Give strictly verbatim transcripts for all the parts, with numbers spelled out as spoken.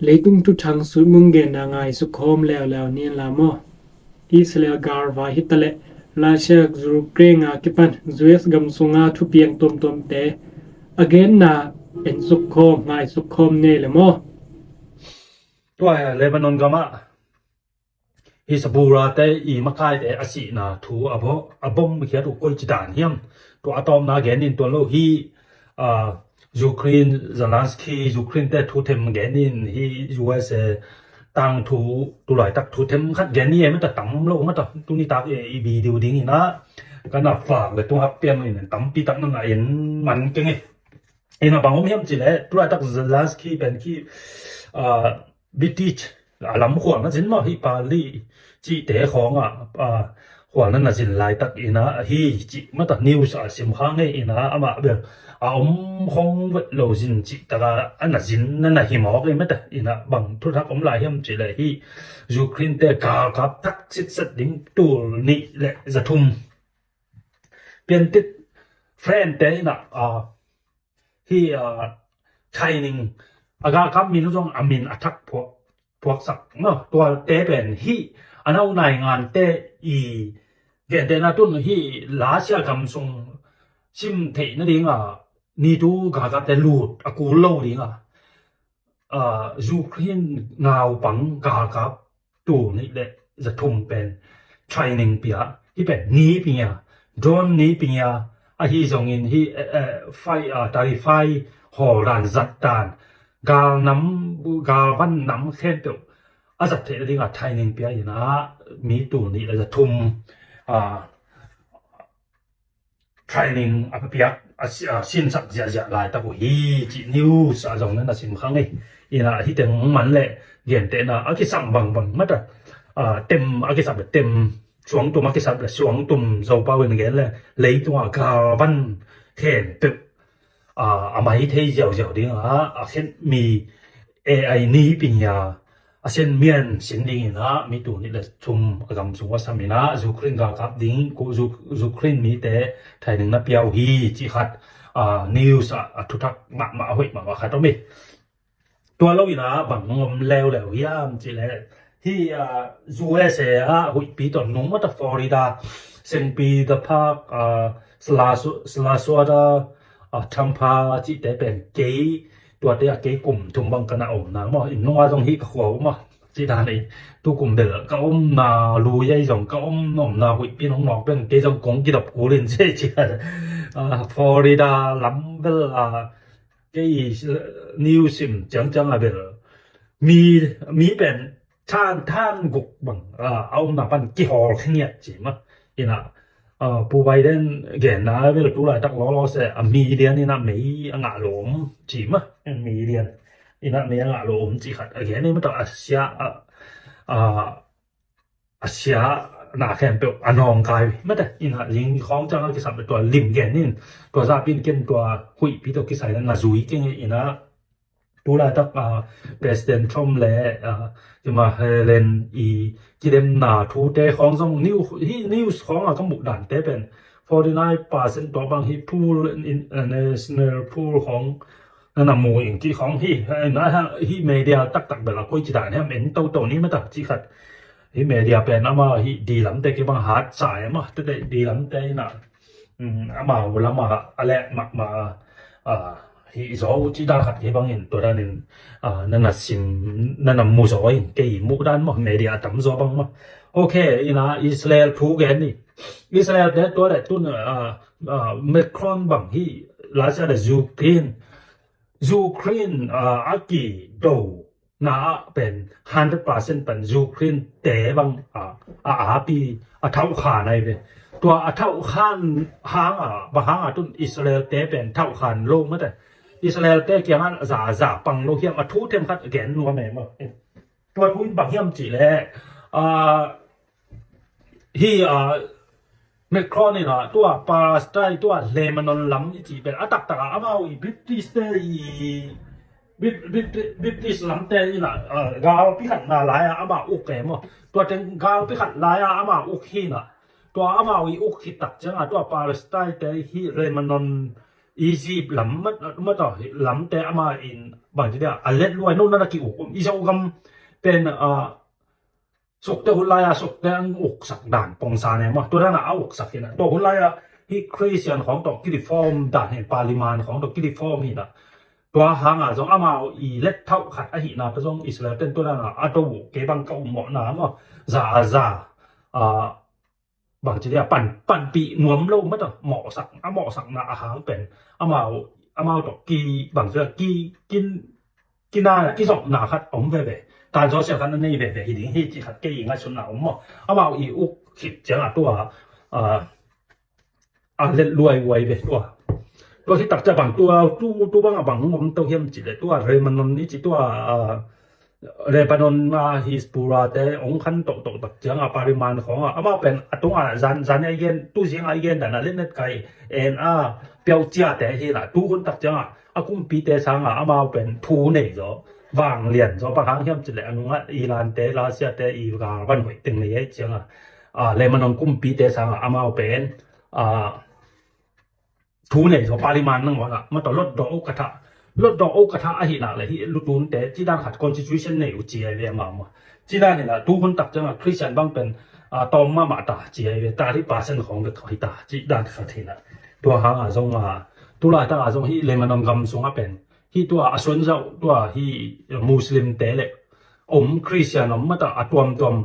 Leitung thuthang sutmung genna ngaisuk khawm leuleu ni in la maw? Israel galvai hi taleh Russia Ukraine a kipan U S gam sunga thupiang tuamtuamte a genna ensuk khawm ngaisuk khawm nei le maw? Tua Lebanon gamah Hezbollah te i makaite a sihna thu a bo a bom khiat uh koici dan hiam? Tua a tawpna gen in tua lo hi. Ukraine Zelensky Ukraine te thu them gen in hi. U S A tangthu tulaitak thu them khat gen ni e mata tam lo mata tuni tak e i video ding ina kana fak le tung hak piang in tampi tak nana en man keng e. Ina bang om hiam ci le tulaitak Zelensky pen khi British a lam khualna zin maw hi pali cihte khawngah khualna na zin laitak ina hi cih mata news a sim kha ngei ina amah bel a om khong vet lo zin cih taka a na zin na na hi mawk ei mata ina bang thuthak om lai hiam ci le hi. Ukraine te galkap tak sitset ding tul nih le zathum piantit friend te ina hi training a galkap min zong a min a thak phuak phuaksak no tualte pen hi a nau nai ngante i gentehna tun hi Russia gam sung sim theih nadinga nitu galkapte lut a kul lo dinga Ukraine naupang galkap tul nih le zathum pen training pia hi pen ni pingia drone ni pingia ahi zongin hi fai tarifai hawl dan zat dan galnam galvan nam khempeuh a zat theih nadinga training pia ina mi tul nih le zathum training a piak a sinsak ziahziah laitak uh hi cih news a zong na na sim kha ngei ina hiteng man le gentehna a kisam bangbang mata tem a kisam le tem suangtum a kisam le suangtum zopau in gen le leitunga galvan khempeuh a mai thei ziauziau dinga a khen mi A I ni pingia a sen mian sin dingin ah mi tul nih le thum a gam sung a sam in ah Ukraine galkap ding Ukraine mite training na pia uh hi cih khat news ah a thuthak mahmah a hoih mahmah khat om hi. Tua lo in ah bang om leuleu hiam cih leh hi U S A ah huihpi tawh nungmata Florida, Saint Peter Park, Sarasota, Tampa cihte pen kei tuate a kei kum thum bang ka na omna maw in nunga zong hi ka khua uh maw cih dan ei tu kum bel ka omna lui ei zong ka om omna huihpi nong mawk pen kei zong kong kidop kul in se cih Florida lam bel a kei niu sim ciangciang a bel mi mi pen than than guk bang a omna pan kihawl khingiat ci ma ina Pu Biden genna bel tu laitak lawlaw se a million ina mei a ngah lawm ci ma million ina mei a ngah lawm ci khat a gen ei mata a sia a a sia na khempeuh a nawngkai mata ina zing khawng cang a kisam tua lim gen in tua zapin ken tua huihpi tua kisai na zui keng ina tu laitak President Trump le Kamala Harris i kidemna thute khawng zong news khawng a ka muh dante pen forty nine percent tua bang hi poll national poll khawng na na mu in ki khawng hi hi media taktak bel a koi ci dan hiam en toto ni mata ci khat hi media pen ama hi di lamte kibang hat sa ema tete di lamte ina ama lama a leh mahmah hi zo ci dan khat hi bangin tua danin na na sim na na mu zo in kei mu dan maw media tam zo bang maw. Ok ina Israel thu gen ni Israel te tua le tun Macron bang hi Russia le Ukraine Ukraine a ki do na ah pen hundred percent pen Ukraine te bang a api a thauh khan ai ve tua a thauh khan hang a bang hang a tun Israel te pen thauh khan lo mate Israel te kiang an za za pang lo hiam a thu them khat gen nuam e maw tua thu in bang hiam ci le hi Macron in ah tua Palestine tua Lebanon lam i cih pen a taktak ah amau i British te i British lam te in ah gal pi khat na lai ah ama uk e maw tua teng gal pi khat lai ah ama uk hi na tua amau i uk hi tak ciang ah tua Palestine te hi Lebanon Egypt lam mat, mat a lamte ama in bang ci dia a let luai no na ki uk um i Zogam pen a sukte hun lai a sukte ang uksak dan pongsa ne maw. Tua dan a uksak hi na. Tua hun lai a hi Christian khong tawh ki reform dan hi, parliament khong tawh ki reform hi na. Tua hang a zong amau i let thauh khat ahi na pa zong Israel ten tua dan a a do uh kei bang ka um mawh na maw. Za a za a bang ci dia pan, panpih nuam lo mat a mawhsak, a mawhsakna a hang pen amau, amau tawh ki bang ci dia ki, kin, kina, kizopna khat om veve. Tan zaw sia khat na nei veve hi ding hi ci khat kei i ngaihsutna om maw. Amau i uk khit ciang a tua a, a let luai uai ve tua. Tua hi tak cia bang tua, tu, tu bang a bang om to hiam ci le tua Lebanon i ci tua a, Lebanon a Hezbollah te ong khan toh toh tak ciang a parliament khong a amau pen a tung a zan, zan a i gen, tu zing a i gen dan a letnet kai en a piau cia te hi la tu hun tak ciang a a kumpite sang a amau pen thu nei zaw, vanglian zaw, bang hang hiam ci le a nung a Iran te, Russia te i gal van hoih teng nei a i ciang a, a Lebanon kumpite sang a amau pen a thu nei zaw parliament nang wana ma tawh lotdaw o ka tha, lotdaw o ka tha ahi nak le hi lutunte ci dan khat constitution nei uh ci ai ve amau ma. Ci dan hi na tu hun tak ciang a Christian bang pen a tawm mahmah ta ci ai ve, thirty percent khong bek hi ta ci dan khat hi na. Tua hang a zong a tu laitak a zong hi Lebanon gam sung a pen hi tua a suan zauh tua hi Muslim te le om Christian om mata a tuamtuam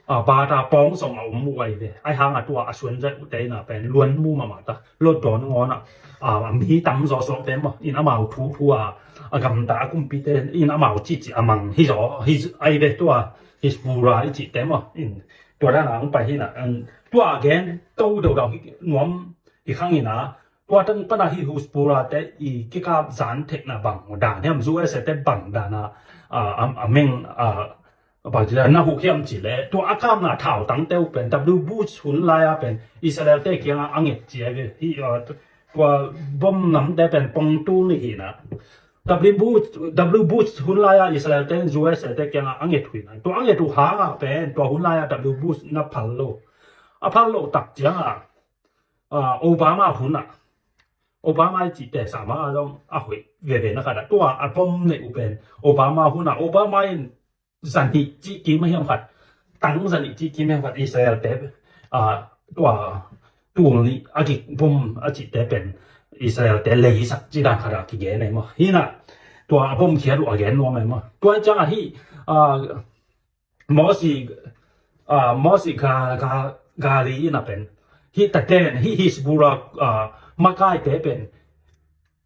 a bata pawng sawm a om uh ai ve. Ai hang a tua a suan zauh te na pen luan mu mahmah ta lotdaw nangawn a a mi tam zaw suak te maw in amau thu thu a a gamta a kumpite in amau cici a mang hi zaw hi ai ve tua Hezbollah i cih te maw in tua dan a ang pai hi na tua a gen to dodau hi nuam hi khang hi na. Tua tang pana hi Hezbollah te i kikap zan theihna bang dan hiam U S A te bang dan a a meng a bang ci le na huk hiam ci le tua a kapna thau tang te uh pen W Bush hun lai a pen Israel te kiang a a nget ci a ve hi tua bom nam te pen pong tu ni hi na. W Bush, W Bush hun lai a Israel te U S A te kiang a a nget hui na tua a nget uh hang a pen tua hun lai a W Bush na phal lo. A phal lo tak ciang a a Obama hun ah Obama i cih te sama a zong a hoih veve na khat ah tua a bom neih uh pen Obama hun ah Obama in zanih cih kim a hiam khat tang zanih cih kim a hiam khat Israel te a tua tul nih a gik bom a cih te pen Israel te leisak ci dan khat ah kigen ei maw hi na. Tua a bom khiat uh a gen nuam ei maw tua ciang ah hi a Mosi a Mosi ga ga gali ina pen hi taten hi Hezbollah a makai te pen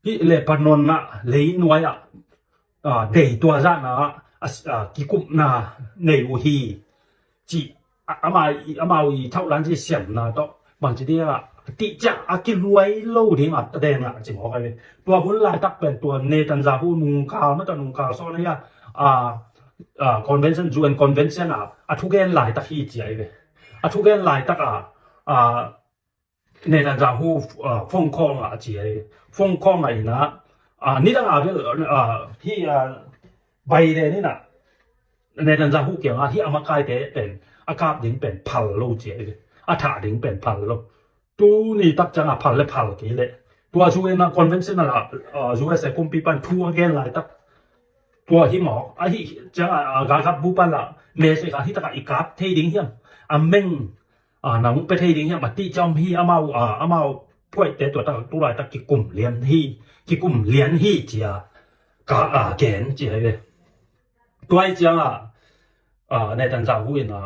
hi Lebanon na lei nuai a a dei tua zana a a kikupna nei uh hi ci a ama i ama i thauh lan ci siamna tawh bang ci dia ti cia a kiluai lo ding a taten a ci mawk ai ve. Tua hun laitak pen tua Netanyahu nungkal mata nungkal sawn a a convention U N convention a a thugen laitak hi ci ai ve. A thugen laitak a a Netanyahu a phone call a ci ai ve. Phone call a ina a nidang a bel a hi a Biden ina Netanyahu kianga hi a makaite pen a kap ding pen phal lo ci ai ve. A thah ding pen phal lo. Tuni tak cianga phal le phal kei le tua U N a convention a U S A kumpi pan thu a gen laitak tua hi mawk ahi cianga galkap bu pan la message a hi taka i kap thei ding hiam a meng a nang pe thei ding hiam a ti ciang hi amau a amau puaite tua tak tu laitak kikum lian hi kikum lian hi cia ka a gen ci ai ve. Tua hi cianga a Netanyahu in a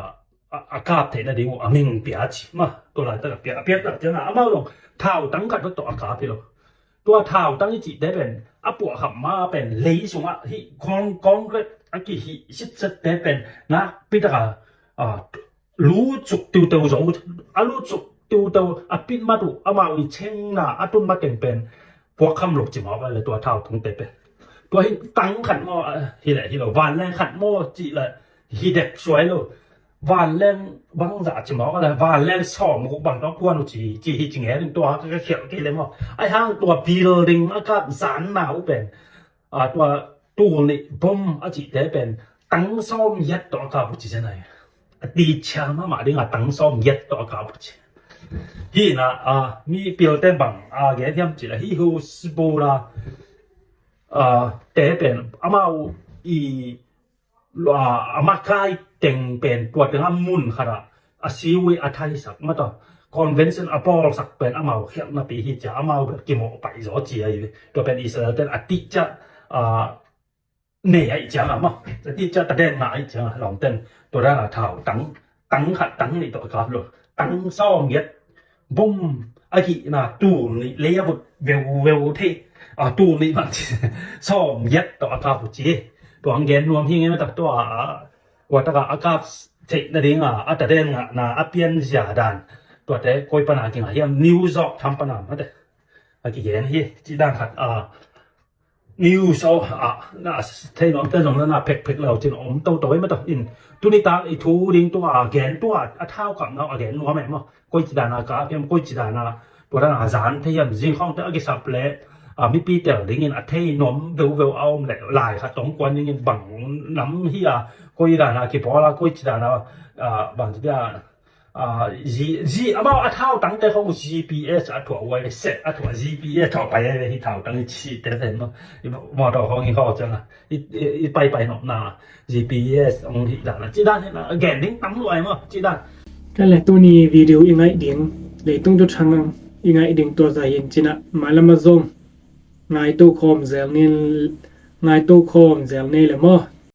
a kap theihna ding uh a ming pia ci ma tua laitak a pia a piak tak cianga amau long thau tang khat tawh a kap hi lo. Tua thau tang i cihte pen a puahkhap ma pen lei sungah hih kong kongret a kihih sitsette pen nakpi taka a lutsuk tiuteu zo a lutsuk tiuteu a pitmat uh amau i cengna a tunmat teng pen puakkham lo ci mawk a le tua thau tangte pen tua hi tang khat maw hileh hi lo vanleng khat maw cih le hi dek suai lo. Vanleng bangzah ci mawk a le vanleng sawm guk bang tawh kuan uh ci ci hi ci nge ding tua ka khialh kei le maw. Ai hang tua building a kap zanna uh pen a tua tul nih bom a cihte pen tang sawm yet tawh a kap uh ci zen ai. A tichia mahmah ding a tang sawm yet tawh a kap uh ci. Hi na, a, mi pilten bang a gen hiam cih leh, hi Hezbollah, a, te pen amau i, a, a makai teng pen tua teng a mun khat ah a siu i a thaisak mah tawh, convention a pawlsak pen amau khialhna pi hi cia, amau bel kimawh pai zaw cia hi. Tua pen Israel ten a tih ciah, a, nei aih ciang a maw, a tih ciah taden ngah aih ciang a lawmten tua dan a thau tang, tang khat tang nih tawh a kap lo, tang sawm giat bom a kihna tul nih lei a vut veuveu thei, a, tul nih bang ci sawm giat tawh a kap uh ci. Tua ang gen nuam hi ngei mah ta, tua a, tua tak a a kap theih nading a, a taden ngahna a pianzia dan, tuate koi pan a kingah hiam, New York tham pan a mate a kigen hi, ci dan khat a, news aw, a, na thei nuam te zong na phekphek lo cin om toto hi mah ta in. Tuni tak i thu ding tua a gen, tua a thaukapna a gen nuam e maw. Koi ci dan a kap hiam, koi ci dan a tua dan a zan thei hiam, zing khawng te a kisap leh, a, mipi tel dingin a thei nuam veuveu a om leh lai khat tong kuan dingin bang nam hi a, koi dan a kipawl a, koi ci dan a, a, bang ci dia, a, zi, zi, amau a thautangte khong G P S a thuah uai, set a thuah G P S thuah pai ai hi, thautang i chihte ven maw. I mawtaw khong i khawng ciang a, i, i, i paipai nopna G P S hong hih dan a, ci dan hi na, a gen ding tam luai maw, ci dan. Ka le tuni video i ngaih ding, leitung tu thang i ngaih ding tua zah hin cin a, mailam a zong ngaito khawm zel ni, ngaito khawm zel ni le maw.